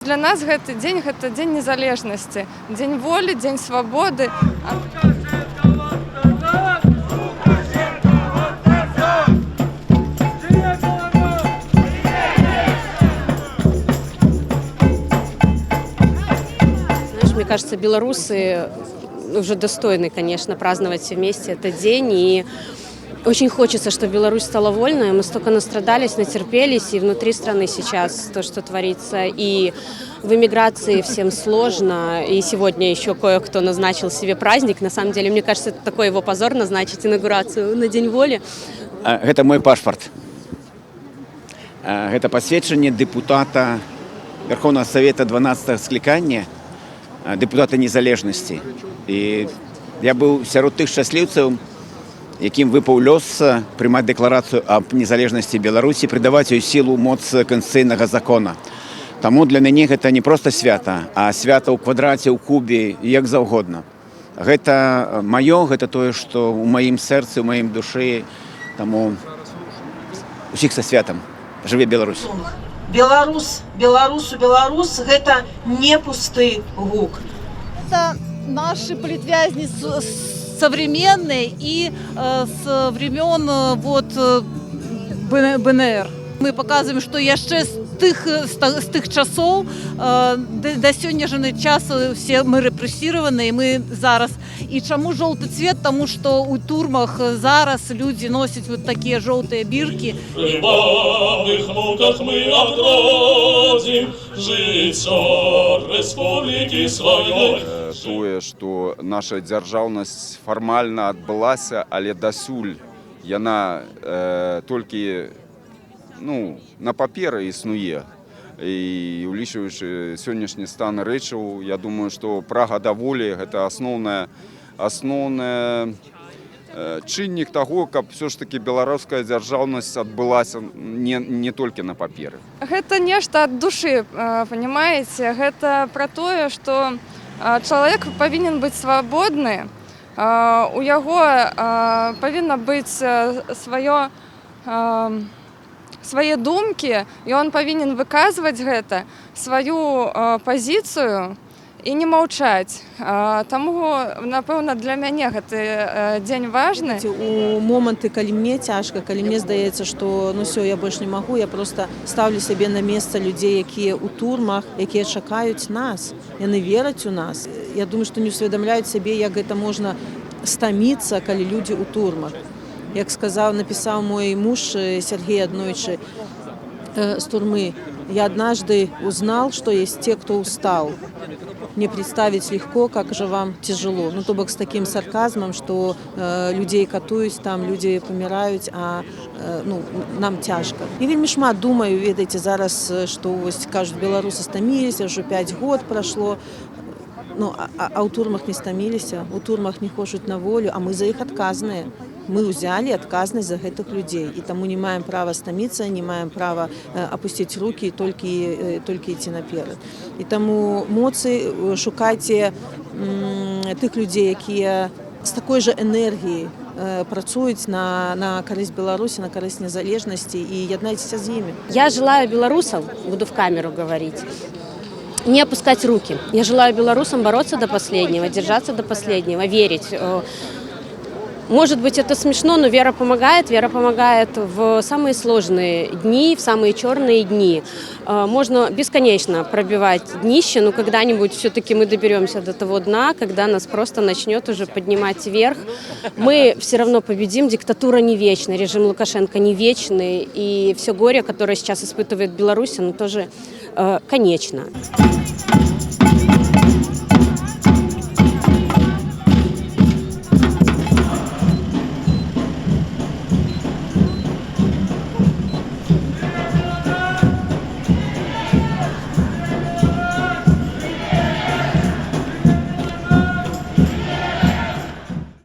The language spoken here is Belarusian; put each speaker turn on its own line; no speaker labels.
Для нас гэты дзень — гэта дзень незалежнасці, дзень волі, дзень свабоды.
Знаешь, мне кажется, белорусы уже достойны, конечно, праздновать все вместе этот день. И очень хочется, чтобы Беларусь стала вольной. Мы столько настрадались, натерпелись, и внутри страны сейчас то, что творится, и в эмиграции всем сложно. И сегодня еще кое-кто назначил себе праздник. На самом деле, мне кажется, это такой его позор — назначить инаугурацию на День воли.
Гэта мой пашпарт. Гэта пасведчанне дэпутата Верховного Совета 12 склікання, дэпутата незалежнасці. І я быў сярод тых шчасліўцаў, якім выпаў лёс прымаць дэкларацыю аб незалежнасці Беларусі, прыдаваць ёй сілу, моц канстытуцыйнага закона. Таму для мяне гэта не проста свята, а свята ў квадраце, ў кубе, як заўгодна. Гэта маё, гэта тое, што ў маім сэрцы, ў маім душы, таму усіх са святам. Жыве Беларусь!
Беларус, беларусу, беларус — гэта не пусты гук.
Это наши палітвязні современные и с времен вот БНР. Мы показываем, что яшчэ з тых часоў да сённяшняга часу все мы рэпрэсіраваны, і мы зараз. І чаму жоўты цвет? Таму што ў турмах зараз людзі носяць вот такія жоўтыя біркі.
В кривавых муках мы отродим жыццё республики сваёй.
Тое, што наша дзяржаўнасць фармальна адбылася, але дасюль яна толькі, ну, на паперы існуе. І улічваючы сённяшні стан рэчаў, я думаю, што прага да волі — гэта асноўная чыннік таго, каб все ж таки беларуская дзяржаўнасць адбылася не толькі на паперы.
Гэта нешта ад душы, понимаете? Гэта пра тое, што чалавек павінен быць свабодны, у яго павінна быць свае думкі, і он павінен выказваць гэта, сваю пазіцыю і не маўчаць. Таму, напэўна, для мяне гэты дзень важны.
У моманты, калі мне цяжка, калі мне здаецца, што, ну, все, я больш не магу, я просто ставлю сябе на месца людзей, якія ў турмах, якія чакаюць нас, яны вераць у нас. Я думаю, што не ўсведамляюць сябе, як гэта можна стаміцца, калі людзі ў турмах. Як сказаў, напісаў мой муж Сергей аднойчы з турмы: «Я однажды узнал, что есть те, кто устал. Мне представить легко, как же вам тяжело». Ну, то бок с таким сарказмом, что людей катуюць там, люди паміраюць, а ну, нам цяжка. І вельмі шмат думаю, ведаеце, зараз, што вось кажуць, беларусы стаміліся, ўжо 5 год прайшло. Ну, а ў турмах не стаміліся, у турмах не хочуць на волю, а мы за іх адказныя. Мы ўзялі адказнасць за гэтых людзей і таму не маем права стаміцца, не маем права апусціць рукі, толькі ісці наперад. І таму моцы, шукайце тых людзей, якія з такой жа энергіяй працуюць на карысць Беларусі, на карысць незалежнасці, і яднайцеся з імі.
Я желаю белорусам, буду в камеру говорить, не опускать руки. Я желаю белорусам бороться до последнего, держаться до последнего, верить. Может быть, это смешно, но вера помогает. Вера помогает в самые сложные дни, в самые черные дни. Можно бесконечно пробивать днище, но когда-нибудь все-таки мы доберемся до того дна, когда нас просто начнет уже поднимать вверх. Мы все равно победим. Диктатура не вечна, режим Лукашенко не вечный. И все горе, которое сейчас испытывает Беларусь, оно тоже конечно.